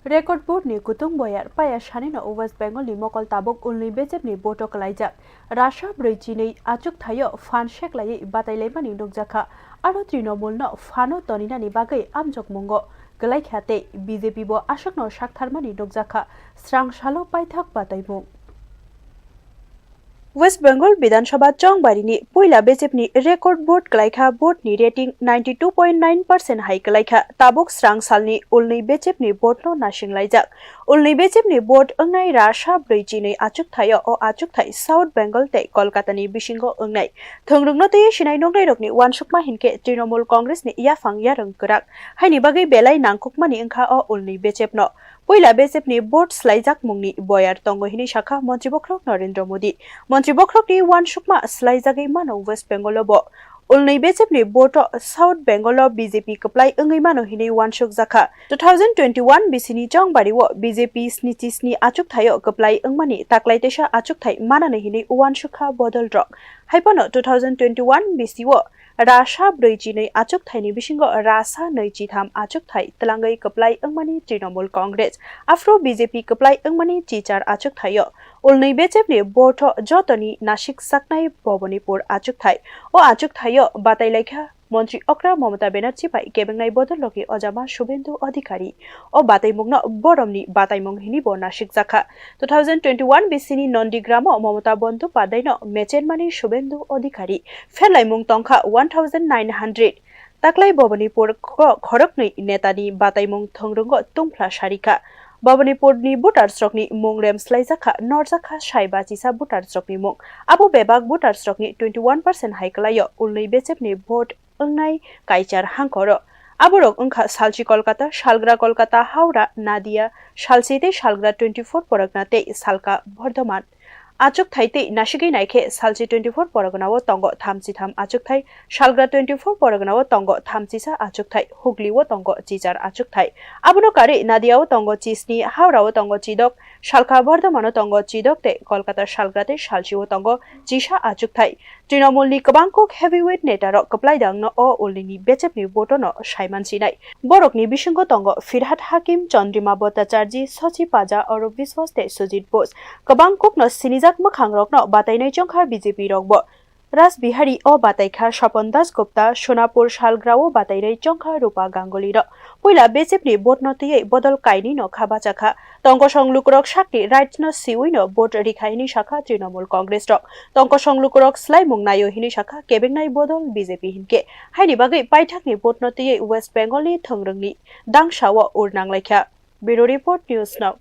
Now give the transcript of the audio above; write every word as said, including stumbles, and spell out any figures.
Record vote ni kutung boyar paya sanino West Bengal ni mokol tabuk ulni bejep ni vote o kwlaijak. Rasa brwi chinwi achuk thaio phan seklaiwi batai laimani nukjakha. Aro Trinamool no phano toninani bagwi amjokmungo kwlaikha tei B J P bo aswkno saktharmani nukjakha. Srang salo paithak bataimung. West Bengal Bidhan Sabha chongbarini puila bejepni record vote kwlaikha, vote ni rating ninety two point nine percent hai kwlaikha. Tabuk srang salni ulni bejepni vote no nasing laijak. Ulni bejepni vote wngnai rasa brwi chinwi achuk thaio. O achuk thai South Bengal tei Kolkata ni bisingo wngnai. Thwngrwngno twiwi sinai nongnairokni uansukma hinkhe Trinamool Congress ni yaphang yarwng kwrak haini bagwi belai nangkukmani wngkha o ulni bejepno. Puila bejepni vote slaijakmungni boyar tongo hinwi sakha Montri Bokhorok Narendra Modi. Montri Bokhorokni uansukma slaijagwi mano West Bengal o bo. Ulni bejepni vote o South Bengal o B J P kwplai wngwi mano hinwi uansukjakha. Two thousand twenty-one bisini chongbari o B J P snichi sni achuk thaio kwplai wngmani taklai teisa achuk thai manani hinwi uansukha bodol rok. Haiphano two thousand twenty-one bisi o rasa brwi chinwi achuk thaini bisingo rasa nwi chitham achuk thai twlangwi kwplai wngmani Trinamool Congress. Aphuru B J P kwplai wngmani chichar achuk thaio. Ulni bejepni vote o jotoni nasik saknai Bhabanipur achuk thai. O achuk thaio batai laikha Montri okra Mamata Banerjee bai kebengnai bodol rokni ojama Suvendu Adhikari. O bataimungno boromni bataimung hinwi bo nasikjakha. Two thousand twenty-one bisini Nandigram o Mamata Bandopadhyay no mechenmani Suvendu Adhikari. Pherlaimung tongkha one thousand nine hundred. Taklai Bhabanipur ko-, khoroknwi netani bataimung thwngrwngo tungphla sarikha. Bhabanipurni votersrokni mung rem slaijakha, norjakha sai bachisa votersrokni mung. Abo bebak votersrokni twenty one percent hai kwlaio ulnwi bechepni vote wngnai kaichar hangkoro. Aborok wngkha salchi Kolkata, salgra Kolkata, Howrah, Nadia, salchi tei salgra twenty four Pargana tei salka Bardhaman. Achukthai tei nasigwi naikhe salchi twenty four Pargana o tongo thamchi tham achukthai, salgra twenty four Pargana o tongo thamchisa achukthai, Hugli o tongo chichar achukthai. Abono karwi Nadia o tongo chisni, Howrah o tongo chidok, salka Bardhaman o tongo chidok tei Kolkata salgra tei salchi o tongo chisa achukthai. Trinamool ni kwbang kok heavyweight neta rok kwplai dangno o ulnini bechepni vote no saiman sinai. Borokni bisingo tongo Firhad Hakim, Chandrima Bhattacharjee, Sachi Paja, Arup Biswas tei Sujit Bose. Kwbang kokno sinijak mwkhangrokno batainai chongkha B J P rokbo. Raj Bihari o bataikha Swapan Das Gupta, Sonapur salgrao batainai chongkha Rupa Ganguly rok. Puila bechepni vote no twiwi bodol kainwi no kha bachakha. Tongkosong lukurok sakni right no siwi no vote rikha hini sakha Trinamool Congress rok. Tongkosong lukurok swlaimung naio hini sakha kebengnai bodol B J P hinkhe. Haini bagwi paithakni vote no twiwi West Bengal ni thwngrwngni dangsa o ur nanglaikha. Bureau Report, News Now.